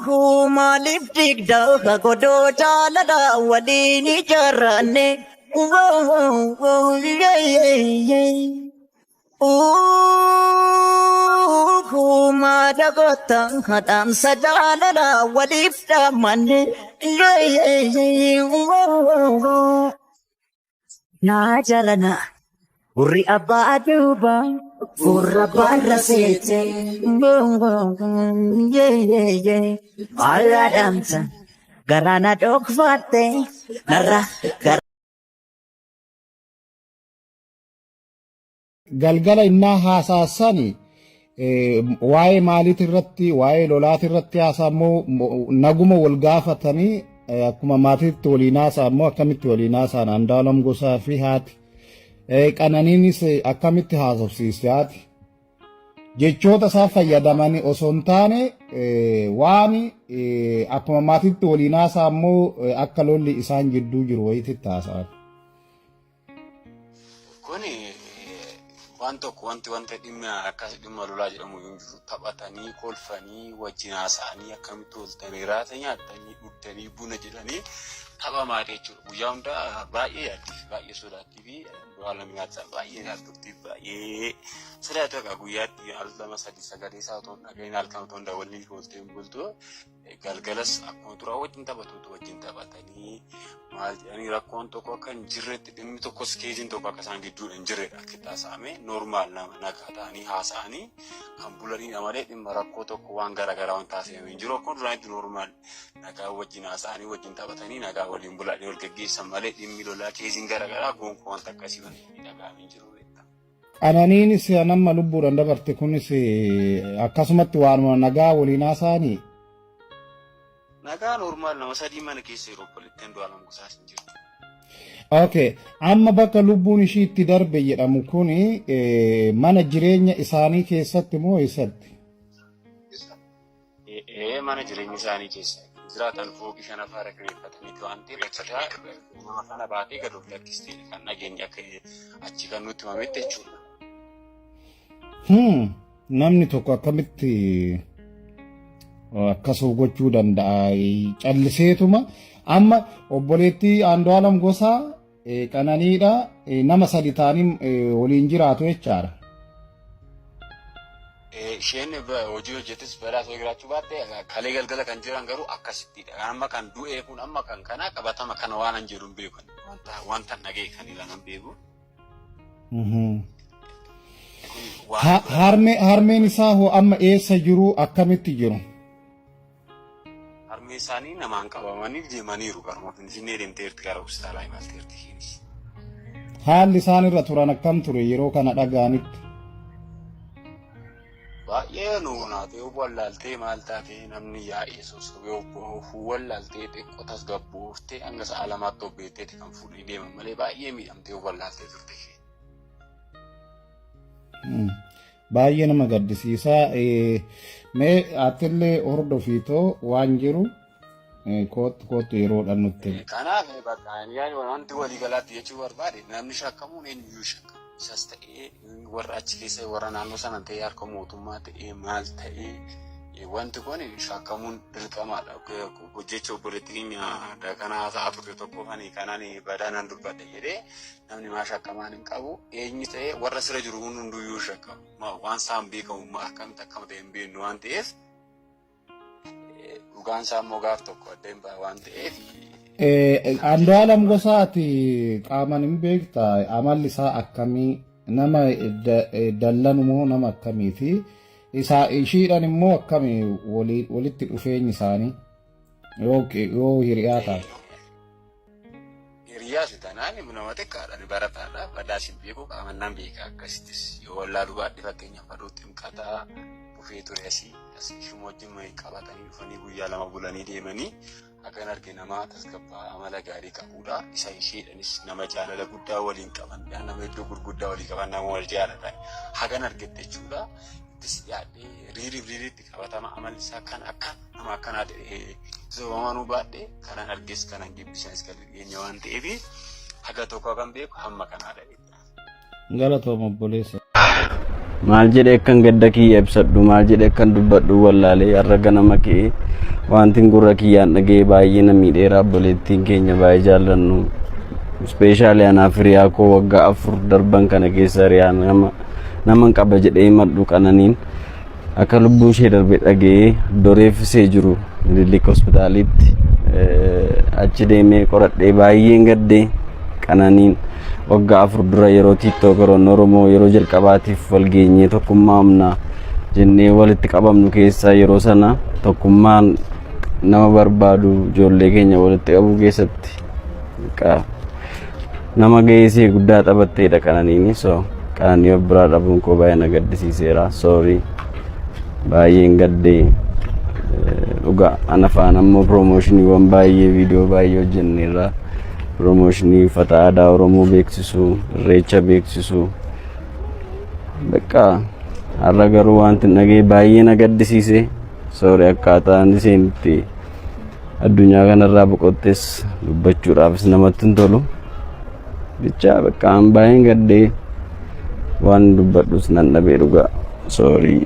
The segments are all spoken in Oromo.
Uuu, Maaliif digda godoo jaalala waliin ijaarranne? Uuu, Maada goota dhaamsa jaalala waliif dhaammanne? Naa jalana gurri abbaa duuba gurra barra seete maala dhaamsa garaana dhokfatte narra gara. Galgala innaa haasaasani waa'ee maaliiti irratti waa'ee lolaati irratti haasaa immoo naguma wal gaafatanii akkuma maatiitti waliin haasaa immoo akkamitti waliin haasaan Andu'aalam Gosaa fi haati Qananiinis akkamitti haasofsiiste haati jechoota isaa fayyadamanii osoo hin taane waan akkuma maatiitti waliin haasaa immoo akka lolli isaan gidduu jiru wayiitti haasa'an. Kuni waan tokko wanti wanta dhimma akkas dhimma lolaa jedhamu hin jiru. Taphatanii, kolfanii, wajjin haasa'anii akkamitti ooltanii raata nyaattanii, dhugdanii, buna jedhanii tapha maatii jechuudha. Guyyaa hundaa baay'ee yaaddi baay'ee sodaattii fi haala nyaataa baay'ee yaaddutti baay'ee sodaatu egaa guyyaatti al lama sadi sagalee isaa otoo hin dhagahin halkan otoo hin daawwanni ooltee hin bultu. Galgalas akkuma duraa wajjin taphatuutu wajjin taphatanii maal jedhanii rakkoon tokko akka hin jirretti dhimmi tokkos keeziin tokko akka isaan gidduudha hin jirredha akka itti haasa'ame noormaal nama nagaa ta'anii haasa'anii kan bulanidha malee dhimma rakkoo tokko waan garaagaraa waan taasifame hin jiru akkuma duraanitti noormaal nagaa wajjin haasa'anii wajjin taphatanii nagaa waliin bulanii wal gaggeessan malee dhimmi lolaa keeziin garaagaraa gonkumaa wanta akkasii wanti dhaga'ame hin jiru. Qananiinis nama lubbuudhaan dabarte kunis akkasumatti waanuma nagaa waliin haasa'anii. Nagaa normaal nama sadii mana keessa yeroo obboleettiin Andu'aalam Gosaas hin jirtu. Okay. Amma bakka lubbuun ishii itti darbe jedhamu kuni mana jireenya isaanii keessatti moo eessatti? Ee mana jireenya isaanii keessa jiraatan fooqii shanaffaa irra kireeffataniiti waan ta'eef achitti nama kana baatee gad of lakkistee kan dhageenye akka achi kan nutti himametti jechuudha. Namni tokko akkamitti akkas of gochuu danda'a? Calliseetuma amma obboleettii Andu'aalam Gosaa Qananiidha nama sadi ta'anii waliin jiraatu jechaadha. Isheen hojii hojjetes badaa osoo jiraachuu baatte kalee galgala kan jiran garuu akkasittidha. Kan amma kan du'ee kun amma kan kana qabatama kana waan an jedhu hin beeku. Wanta wanta dhaga'e kan ilaalan beeku. Harmeen isaa hoo amma eessa jiru akkamitti jiru? Harmee isaanii namaan qabamanii deemaniiru garuma Finfinnee deemteerti gara hospitaalaa imalteerti isheenis. Haalli isaan irra turan akkam ture yeroo kana dhaga'anitti? Baay'ee nu naatee wallaaltee maal taatee namni yaa'ee sossobee ofuu wallaaltee xiqqoo tasgabbooftee hanga sa'a lamaatti of beekteeti kan fuudhanii deeman malee baay'ee miidhamtee wallaaltee turte isheen. Baay'ee nama gaddisiisa. Mee atillee hordofiitoo waan jiru koottu koottu yeroodhaan nutti himi. Kanaaf bakka ani wanti waliigalaatti jechuu barbaade namni shakkamuun eenyuyyuu shakkama. Isas ta'ee warra achi keessa warra naannoo sana ta'ee harka mootummaa ta'ee maal ta'ee wanti kun shakkamuun dirqamaadha. Jecha obboleetti keenya kana haasa'aa turte tokko kan kanaan badaa nan dubbadha jedhee Namni maa shakkamaan hin qabu. Eenyu ta'ee warra sira jiru hunduyyuu shakkamu. Waan isaan beekamu akkamitti akkama ta'e hin beeknu waan ta'eef dhugaan isaa immoo gaaf tokko adda hin ba'a waan ta'eef. Andu'aalam Gosaa ati qaaman hin beekta amalli isaa akkamii nama dallanu moo nama akkamiiti isaa ishiidhaan immoo akkamii walitti dhufeenyi isaanii yoo hiriyaa taate. Hiriyaa si tanaan nama xiqqaadha ni barataadha badaas hin beeku qaaman nan beeka akkasittis yoo wallaaluu baadhe fakkeenyaaf aduu ximqataa dhufee ture asii as ishuma wajjin qabatanii dhufanii guyyaa lama bulanii deemanii akkan arge nama tasgabbaa amala gaarii qabudha isa isheedhanis nama jaalala guddaa waliin qabanidha nama iddoo gurguddaa walii qaban nama wal jaalatan hagan argette jechuudha ittis dhiyaadhee riiriif riiriitti qabatama amalli isaa kan akka nama akkanaa ta'e sobamanuu baadhe kanan arges kanan jibbisanis kan dhiyeenya waan ta'eef haga tokko kan beeku hamma kanaadha. Galatooma obboleessa. Maal jedhee akkan gadda kiyya ibsadhu, maal jedhee akkan dubbadhu wallaalee har'a ganama ka'ee wantin gurra kiyyaan dhaga'e baay'ee na miidheera. Obboleettiin keenya baay'ee jaallannu, especially anaaf hiriyaa koo waggaa 4 darban kana keessa hiriyaa nama naman qaba jedhee himadhu, Qananiin akka lubbuun ishee darbe dhaga'ee doreeffisee jiru Minilik hospitaalitti achi deemee qoradhee baay'een gaddee. Qananiin waggaa 4 dura yeroo TikTokeroonni Oromoo yeroo jalqabaatiif wal geenyee tokkummaa humnaa jennee walitti qabamnu keessaa, yeroo sana tokkummaan nama barbaadu ijoollee keenya walitti qabuu keessatti nama gahee ishee guddaa taphatteedha Qananiini. So Qananii of biraa dhabuun koo baay'ee na gaddisiiseera. Sorry, baay'een gaddee dhugaa. Ana faana ammoo promotioniiwwan baay'ee, viidiyoo baay'ee hojjenneerra, promotionii uffata aadaa Oromoo beeksisuu, irreecha beeksisuu. Bakka har'a garuu wanti dhagee baay'ee na gaddisiise. Sorry, akkaataan isheen itti addunyaa kanarraa boqottes dubbachuudhaafis namatti hin tolu. Bichaa bakka an baay'een gaddee waan dubbadhus nan dhabee dhugaa. Sorry.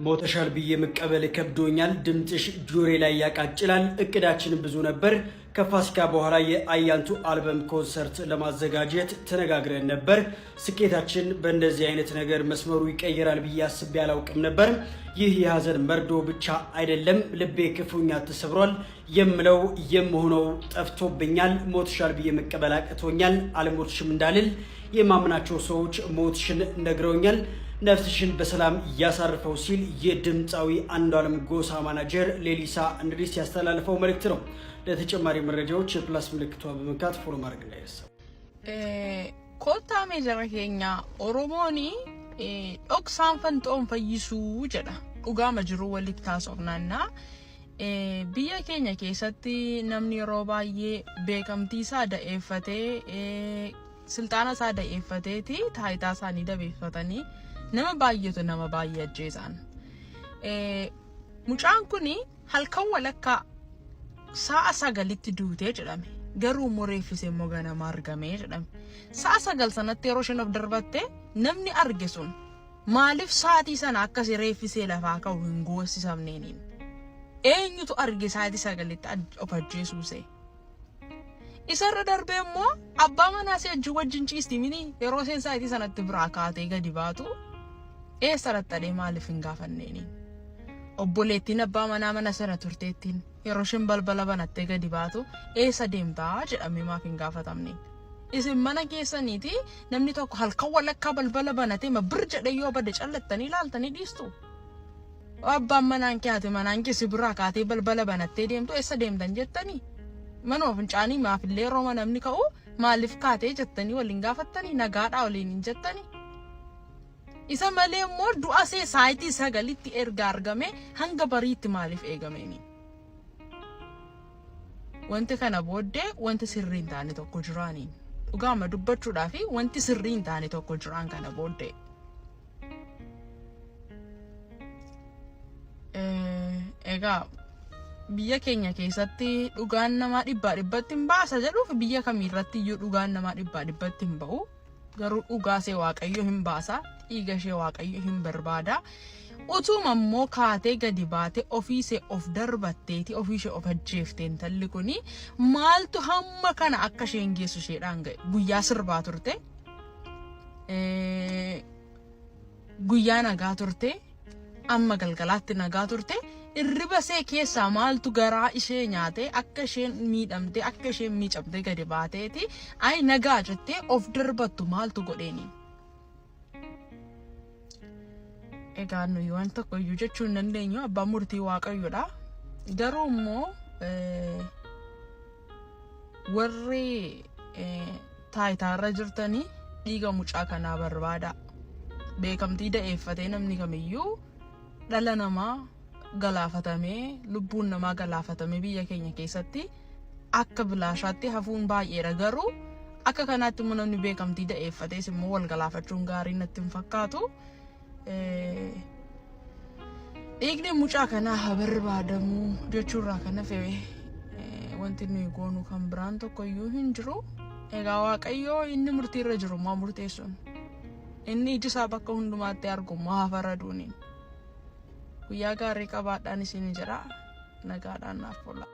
ሞተሻል ብዬ መቀበል ከብዶኛል። ድምፅሽ ጆሮዬ ላይ ያቃጭላል። እቅዳችን ብዙ ነበር። ከፋሲካ በኋላ የአያንቱ አልበም ኮንሰርት ለማዘጋጀት ተነጋግረን ነበር። ስኬታችን በእንደዚህ አይነት ነገር መስመሩ ይቀየራል ብዬ አስቤ አላውቅም ነበር። ይህ የሀዘን መርዶ ብቻ አይደለም፣ ልቤ ክፉኛ ተሰብሯል። የምለው የምሆነው ጠፍቶብኛል። ሞትሻል ብዬ መቀበል አቅቶኛል። አልሞትሽም እንዳልል የማምናቸው ሰዎች ሞትሽን ነግረውኛል። ነፍስሽን በሰላም ያሳርፈው ሲል የድምፃዊ አንዷለም ጎሳ ማናጀር ሌሊሳ እንድሪስ ያስተላለፈው መልእክት ነው። ለተጨማሪ መረጃዎች የ plus ምልክቷ በመንካት follow ማድረግ እንዳይረሳ። Kottaa mee jara keenya, Oromoon dhoksaan fanxoon fayyisuu jedha. Dhugaama jiru walitti taasofnaannaa. Biyya keenya keessatti namni yeroo baay'ee beekamtii isaa da'eeffatee, silxaana isaa da'eeffateeti taayitaa isaanii dabeeffatanii nama baay'eetu nama baay'ee ajjeesan. Mucaan kun halkan walakkaa sa'a 9tti duutee jedhame. Garuu immoo reeffisee immoo ganama argamee jedhame. Sa'a 9 sanatti yeroo isheen of darbatte namni arge sun maaliif sa'aatii sana akkas reeffisee lafaa ka'u hin goosisamneeniin? Eenyutu arge sa'aatii 9tti of ajjeesuuse? Isarra darbee immoo abbaa manaa ishee wajjin ciisti mini, yeroo isheen sa'aatii sanatti biraa kaatee gadi baatu eessa dhaxxadhee maaliif hin gaafanneeni? Obboleettiin abbaa manaa mana sana turteettiin yeroo isheen balbala banattee gadi baatu eessa deemtaa jedhamee maaf hin gaafatamne? Isin mana keessaniiti namni tokko halkan walakkaa balbala banatee ma bir jedhee yoo bade callattanii ilaaltanii dhiistu. Abbaan manaan kee, haati manaan kee si biraa kaatee balbala banattee deemtu eessa deemtan jettanii? Manuma fincaanii maafillee yeroo namni ka'u maaliif kaatee jettanii waliin gaafattanii, nagaadhaa waliin hin jettanii? Isa malee immoo du'a see saayitii 9tti erga argame hanga bariitti maaliif eegameeni? Wanti kana booddee wanti sirrii hin taane tokko jiraaniin. Dhugaama dubbachuudhaa fi wanti sirrii hin taane tokko jiraan kana booddee. Egaa biyya keenya keessatti dhugaan namaa dhibbaa dhibbatti hin baasa jedhuuf, biyya kamiirratti iyyuu dhugaan namaa dhibbaa dhibbatti hin ba'u. Garuu dhugaa ishee Waaqayyo hin baasa, dhiiga ishee Waaqayyo hin barbaada. Utuma immoo kaatee gadi baatee ofiisee of darbatteeti ofiishee of ajjeefte intalli kuni, maaltu hamma kana akka isheen geessu isheedhaan ga'e? Guyyaa sirbaa turte. Guyyaa nagaa turte. Amma galgalaatti nagaa turte. Irriba ishee keessaa maaltu garaa ishee nyaate akka isheen miidhamte, akka isheen miicamte gadi baateeti ay nagaa jettee of darbattu maaltu godheeni? Egaa nuyi waan tokko iyyuu jechuu hin dandeenyu, abbaan murtii Waaqayyoodha. Garuu immoo warri taayitaarra jirtanii dhiiga mucaa kanaa barbaada. Beekamtii da'eeffatee namni kamiyyuu dhala namaa galaafatamee, lubbuun namaa galaafatamee biyya keenya keessatti akka bilaashaatti hafuun baay'eedha. Garuu akka kanaatti immoo namni beekamtii da'eeffatees immoo wal galaafachuun gaarii natti hin fakkaatu. Dhiigni mucaa kanaa haa barbaadamu jechuurraa kan hafe wanti nuyi goonu kan biraan tokko iyyuu hin jiru. Egaa Waaqayyo inni murtiirra jiru maa murteessuun. Inni iji isaa bakka hundumaatti argu haa faraduuni. Guyyaa gaarii qabaadhaan isin jedha. Nagaadhaan naaf oola.